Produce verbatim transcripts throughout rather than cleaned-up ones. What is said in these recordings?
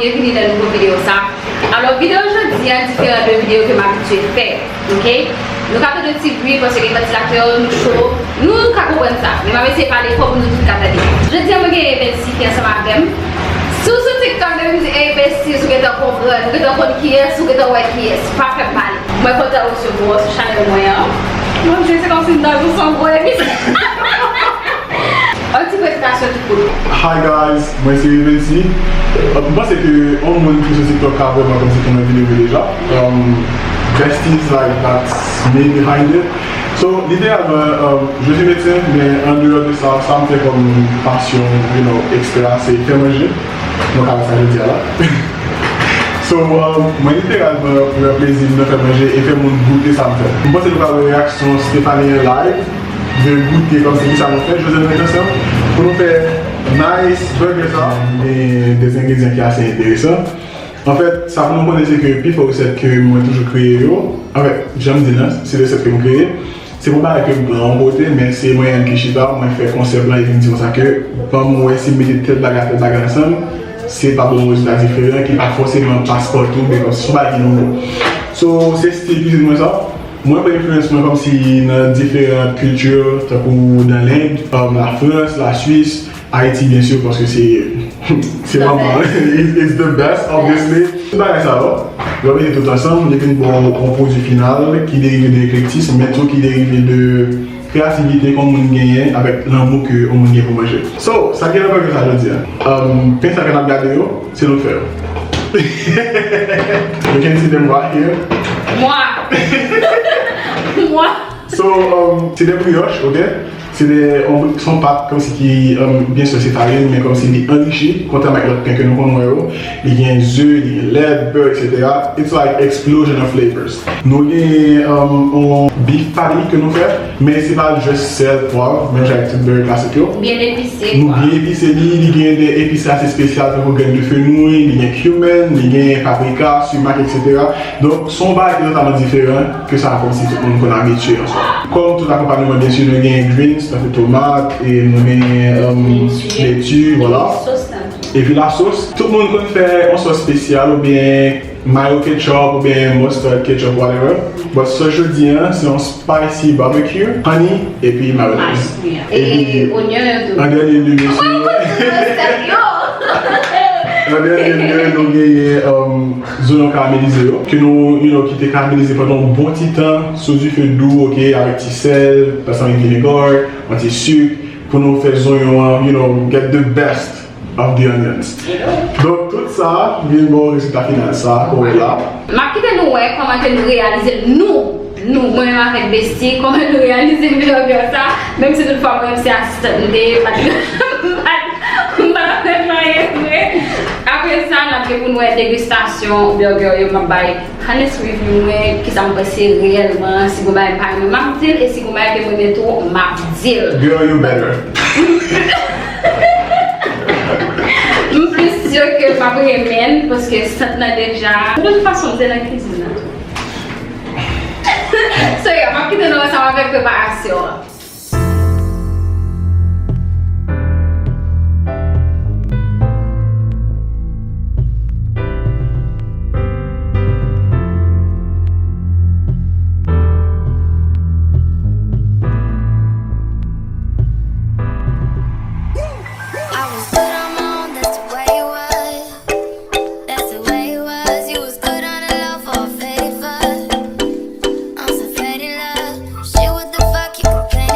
Byenvini nan nouvo videyo sa. Alò, videyo jodi a diferan de videyo ke m abitye fè, oke? Nou ka tande ti bri paske gen vantilatè, nou cho, nou ka konprann sa. Men m ap eseye pale fò pou nou tout ka tande. Jodi a, mwen gen Evency ki ansanm avè m. Si w sou TikTok depi m di, "Ey, bestie," si w gentan konprann, ou gentan konn kiyès, ou gentan wè kiyès. Pa fè m pale. Mwen kontan resevwa w sou chanèl mwen an. Mon Dieu, se kòmsi m nan yon gwo emisyon. Yon ti prezentasyon tou kout. Hi guys, mwen se Evency. Euh, m panse ke yon moun ki sou TikTok ka vrèman kòmsi konnen videyo yo deja. Um, besties, like, that's me behind it. So, literalman, um, je suis médecin, men an deyò de sa, sa m fè kòm pasyon, you know, ekstra, se fè manje. Nou ka wè sa jodi a la. So, um, mwen literalman pran plezi m nan fè manje e fè moun goute sa m fè. M panse nou ka wè reyaksyon Stephanie an live, de goute kòmsi kisa nou fè. Joseph met ansanm pou nou fè nice burger sa. Gen de engredyan ki ase enteresan. Anfèt, sa pou nou konnen se ke pifò resèt ke mwen toujou kreye yo, anfèt, jan m di l lan, se resèt ke m kreye. Se pa yon bagay ke m pran yon kote, men se mwen menm ki chita, mwen fè konsèp lan, epi m di konsa ke, ban m wè si m mete tèl bagay ak tèl bagay ansanm, se p ap ba yon rezilta diferan, ki pa fòseman paspòt ou, men kòmsi se yon bagay ki nouvo. So, se stil kuizin mwen sa. Mwen pran enfliyans mwen kòmsi nan diferan kilti, tankou nan Lend, um, Lafrans, Laswis, Ayiti, byen si, paske se, se manman, it's, it's the best, obviously. Tout bagay sa yo, lè w mete tout ansanm, li vin ba w yon pwodui final ki derive de eklektis, men tou ki derive de kreyativite ke yon moun genyen avèk lanmou ke yon moun gen pou manje. So, sa ki nan burger sa jodi a? Um, pen sa ke n ap gade yo, se nou k fè yo. You can see them right here. Mwa! Mwa! So, um, se de brioche, oke? Se de, um, se yon pat kòmsi ki, um, byen si se farin, men kòmsi li anrichi, kontrèman ak lòt pen ke nou konn wè yo, li gen ze, li gen lèt, bè, et cetera. It's like explosion of flavors. Nou gen, um, yon beef patty ke nou fè, men se pa just sèl, pwav, menm jan ak tout burger klasik yo. Byen epise, kwa. Nou byen epise li, li gen de epis ase espesyal, tankou grenn de fenouy, li gen cumin, li gen paprika, sumac, et cetera. Donk, se yon bagay ki totalman diferan ke sa kòmsi tout moun konn abitye an swa. Kòm tout akonpayman, byen si, nou gen greens, tankou tomat, e nou gen, um, leti, vwala. Epi lasòs, tout moun konn fè yon sòs espesyal oubyen mayo ketchup oubyen mustard ketchup, whatever. But sòs jodi a, se yon spicy barbecue, honey, epi mayonnaise. Epi, an dènye lye, byen si, an dènye lye, nou genyen, um, zonyon karamelize yo, ke nou, you know, kite karamelize pandan yon bon ti tan, sou dife dou, oke, avèk ti sèl, pèsèl, vinegar, yon ti sik, pou nou fè zonyon an, you know, get the best of the onions. Donk, tout sa vin ba w rezilta final sa ke w wè la. M ap kite nou wè kòman ke nou reyalize l, nou, nou, mwen menm avèk Bestie, kòman nou reyalize burger sa, menm si tout fwa mwen menm se asistan m te ye, m pa t, m pa t, m pa t ap fè anyen vre. Apre sa, n ap gen pou n wè degustasyon burger yo, m ap bay honest review mwen, kisa m panse reyèlman, si gon bagay m pa renmen, m ap di l, e si gon bagay ke m renmen tou, m ap di l. Girl, you better. M plis si ke m ap renmen l, paske sant lan deja. De tout fason, m te nan kizin nan tou. So, yeah, m ap kite nou ansanm avèk preparasyon an. I was good on my own, that's the way it was. That's the way it was. You was good on the low for a faded fuck. On some faded love. Shit, what the fuck you complain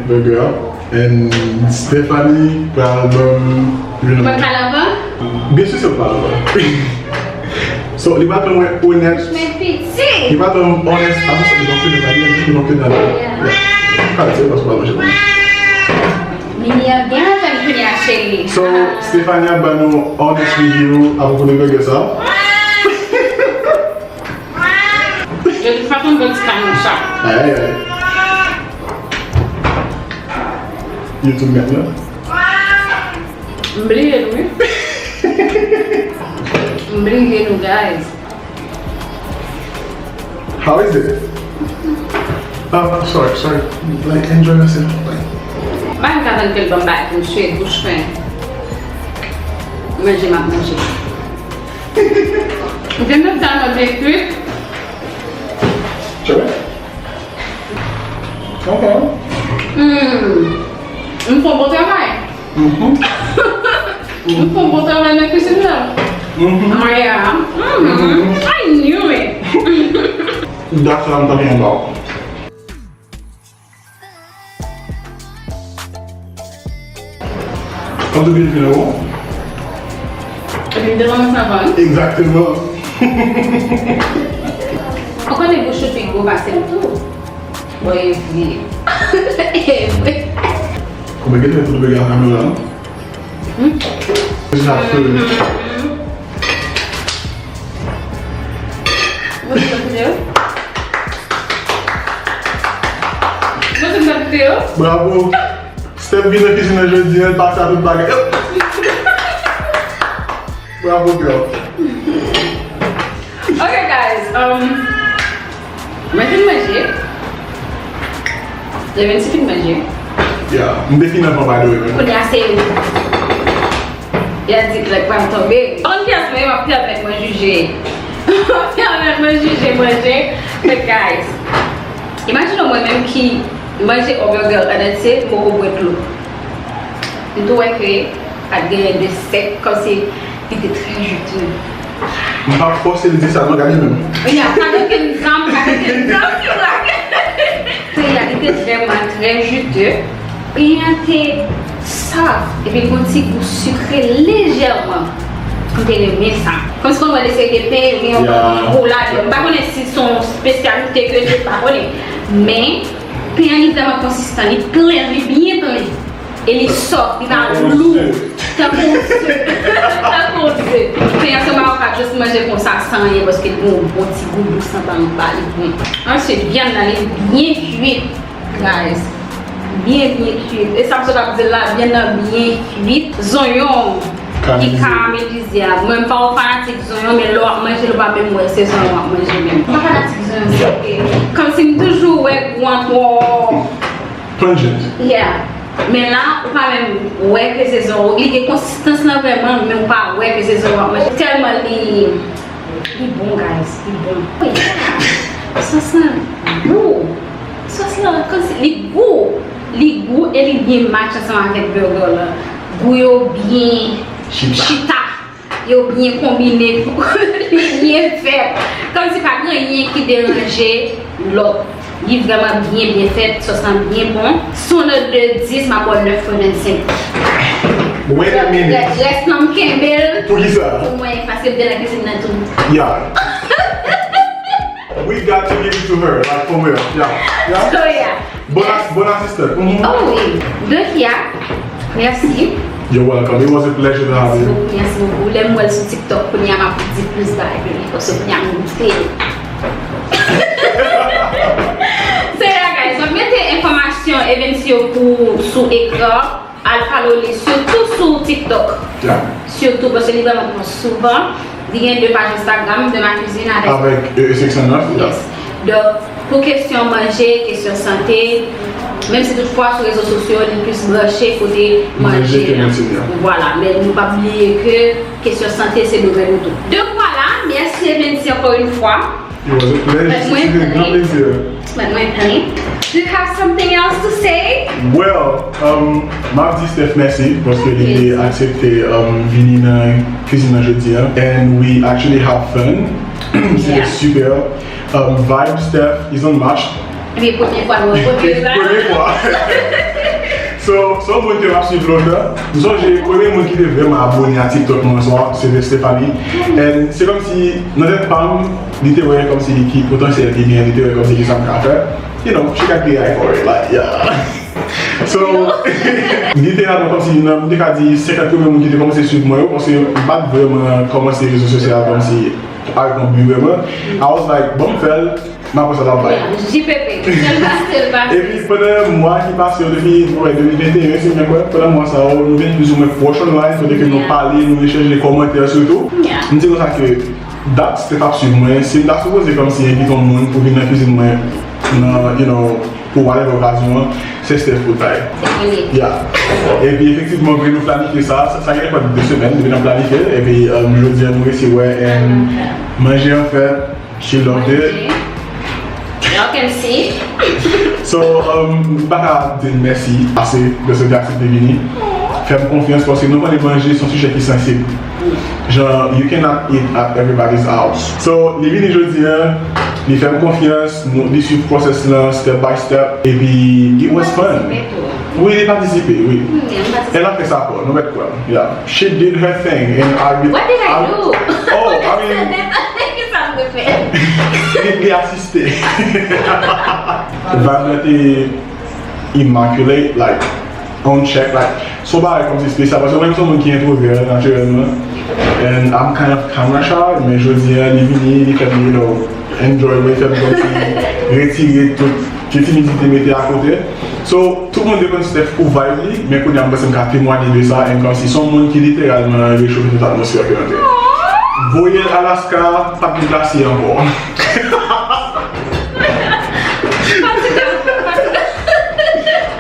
Burger. And Stephanie pral ban m youn. Mwen pral anvan? Byen si se w pral anvan. So, li pral ban mwen onèt. Li pral ban m onèt. Apa sa, li ban m onèt. Li ban m onèt. Pral se paske w pral manje pou mwen. Mimi an byen antann kounye a, cheri. So, Stephanie ap ban nou honest review apwopo de burger sa. De tout fason, m pran ti kanyon sa. Ay, ay, ay. YouTube mèt la. M bliye nou, wi. M bliye nou, guys. How is it? Oh, sorry, sorry. Like, enjoy yourself. Like, m pa menm ka tann ke l ban m bagay pou m swiye bouch mwen. Manje m ap manje. Vyann nan tèlman byen kwit. Sure. Ok. Hmm. M fè yon bon travay. Mhm. M fè yon bon travay nan kizin nan. Mhm. Ah, yeah. Mhm. Mhm. I knew it. That's what I'm talking about. An tou pil fini ou? Epi m te kòmanse avan, wi. Egzakteman. Ou konnen bouch ou pi gwo pase l tou. Bon, e vre. E vre. Kòman gen lè pou nou peye a kamera, non? Hmm? Deja fè. Mhm. Mwen se m t ap kite yo. Bravo. Steph vin nan kizin nan jodi a, l pase a tout bagay. Bravo, girl. Ok, guys. Um, mwen fin manje. Levens fin manje. Yeah, m te fin anvan, by the way, men. Kounye a se, y a di, like, pa m tonbe. Yon pyès mwen, m ap pèmèt mwen jije. M ap pèmèt mwen jije manje. But guys, imajine mwen menm ki manje hamburger an antye, m poko bwè dlo. M tou wè ke pa t genyen de sèk, kòmsi li te trè jitè. M pa fòse l di sa, non, gade menm. Ya, pa t okenn zam, pa t okenn zam ki brake. Li te vrèman trè jitè. Pen an te saf, epi l gen yon ti gou sikre lejèman. M te renmen sa. Kòmsi konn wè de seri de pen, yo gen yon gou ladan. M pa konnen si se yon espesyalite ke li, m pa konnen. Men, pen an li vrèman konsistan, li plen, li byen plen. E li sòf, li pa lou. Tankou yon ze. Tankou yon ze. Pen an se Maroc a just manje konsa san anyen paske li gen yon bon ti gou dous anba anba, li bon. Answit, vyann nan li byen kwit, guys. Byen, byen kwit. E sa m sot ap di la, vyann nan byen kwit. Zonyon ki karamelize a. Mwen m pa yon fanatik zonyon, men lè w ap manje l, ou pa menm wè se zonyon w ap manje menm. M pa fanatik zonyon, se ke kòmsi m toujou wè gou an twò Pungent. Yeah. Men la, ou pa menm wè ke se zonyon. Li gen konsistans lan vrèman, men ou pa wè ke se zonyon w ap manje. Tèlman li, li bon, guys. Li bon. Sòs lan gou. Sòs lan, kòmsi, li gou. Li gou e li byen match ansanm avèk burger lan. Gou yo byen chita. Yo byen konbine pou li byen fèt. Kòmsi pa gen anyen ki deranje lòt. Li vrèman byen, byen fèt, sòs lan byen bon. Sou yon nòt de dis, m ap ba w nèf pwen vennsenk. Wait a minute. Rès lan m kenbe l pou mwen, paske m te nan kizin nan tou. Yeah. We got to give it to her, like, for real. Yeah. Yeah. So, yeah. Bon, bon asistan. Mhm. Oh wi. Donk, yeah. Mèsi. You're welcome. It was a pleasure to have you. Mèsi bokou, mèsi bokou. Lè m wè l sou TikTok, kounye a m ap di plis bagay de li, paske kounye a m goute. So, yeah, guys, m ap mete enfòmasyon Evens yo pou, sou ekran. Al follow li, sitou sou TikTok. Yeah. Sitou paske li vrèman pran souvan. Li gen de paj Instagram, De Ma Cuisine avèk, avèk E E senk san nèf. Yes. Donk, pou kesyon manje, kesyon sante, menm si toutfwa sou rezo sosyo, li plis branche kote manje ke medsin, yeah. Vwala, men nou p ap bliye ke kesyon sante se domèn nou tou. Donk, vwala, mèsi Evens ankò yon fwa. It was a pleasure. C'était un grand plaisir. Mwen, mwen, mwen. Do you have something else to say? Well, um, m ap di Steph mèsi paske li te aksepte, um, vini nan kizin nan jodi a. And we actually have fun. C'était super. Um, vibe Steph is unmatched. Epi premye fwa nou rankontre la. Premye fwa. So, se yon moun ke m ap swiv lontan. M sonje premye moun ki te vrèman abone a TikTok mwen, se, se te Stephanie. And se kòmsi, nan tèt pa m, li te wè kòmsi ki potansyèl li gen, li te wè kòmsi ki sa m ka fè. You know, she got the eye for it, like, yeah. So, literalman, kòmsi, nan, m te ka di senkant premye moun ki te kòmanse swiv mwen yo, paske m pa t vrèman kòmanse rezo sosyal kòmsi avèk yon bi vrèman. I was like, bon, m fè l, m apre sa, l ap bay. Yeah, J P P, sèl pase, l pase. Epi, pandan mwa ki pase yo, depi, wè, de mil venteyen, si m byen kwè, pandan mwa sa yo, nou vin plizoumwen pwòch online, kote ke nou pale, nou echanje kòmantè sitou. Yeah. M di konsa ke dat Steph ap swiv mwen, si m ta sipoze kòmsi envite yon moun pou vin nan kwizin mwen, nan, you know, pou whatever okazyon an, se Steph pou l ta ye. Se pou li. Yeah. Epi efektivman, vre nou planifye sa, sa, sa gen pran de semèn depi n ap planifye l, epi, um, jodi a nou resi wè, and manje an fèt, she loved it. Y'all can see. So, um, m pa ka di l mèsi ase de se ke l aksepte vini. Fè m konfyans paske nou konnen manje se yon sijè ki sansib. Jan, you cannot eat at everybody's house. So, li vini jodi a, li fè m konfyans, nou, li swiv process lan step by step, epi it was fun. Wi, li patisipe, wi. Elle a fait sa part, nou mèt kwè. Yeah. She did her thing, and I re- What did I do? Oh, I mean, li, li asiste. Vibe lan te immaculate, like, on check, like, se yon bagay kòmsi espesyal, paske mwen menm se yon moun ki entwovè natirèlman, and I'm kind of camera shy, men jodi a, li vini, li fè m, you know, enjoy, li fè m kòmsi retire tout ke timidite mete akote. So, tout moun depann Steph pou vibe li, men kounye a m panse m ka temwanye de sa, and kòmsi se yon moun ki literalman rechofe tout atmosfè ke nou te. Voye l Alaska, pa t deplase ankò.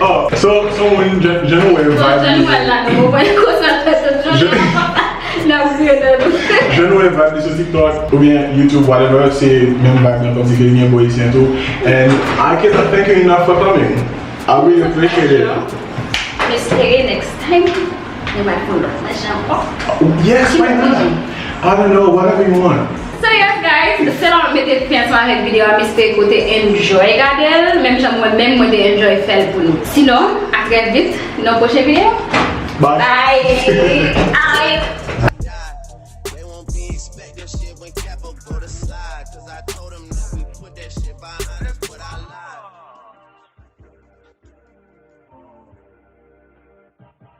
Oh, so, so moun, jan, jan nou wè vibe li. Jan nou wè la, nou konprann konsa fè tout jounen. N ap kriye nan nou. Jan nou wè vibe li sou TikTok, oubyen YouTube, whatever, se menm vibe nan kòmsi ke li gen bò isi an tou. And I cannot thank you enough for coming. I really appreciate it. M espere next time nou va fè yon lòt manje ankò. Yes, why not? I don't know, whatever you want. So yes guys, se la m mete fen ansanm avèk videyo a, m espere ke w te enjoy gade l, menm jan mwen menm mwen te enjoy fè l pou nou. Sinon, a trè vit nan pwochen videyo. Bye. Bye. Bye. They won't be expecting shit when Capo go to slide, 'cause I told 'em that we put that shit behind us.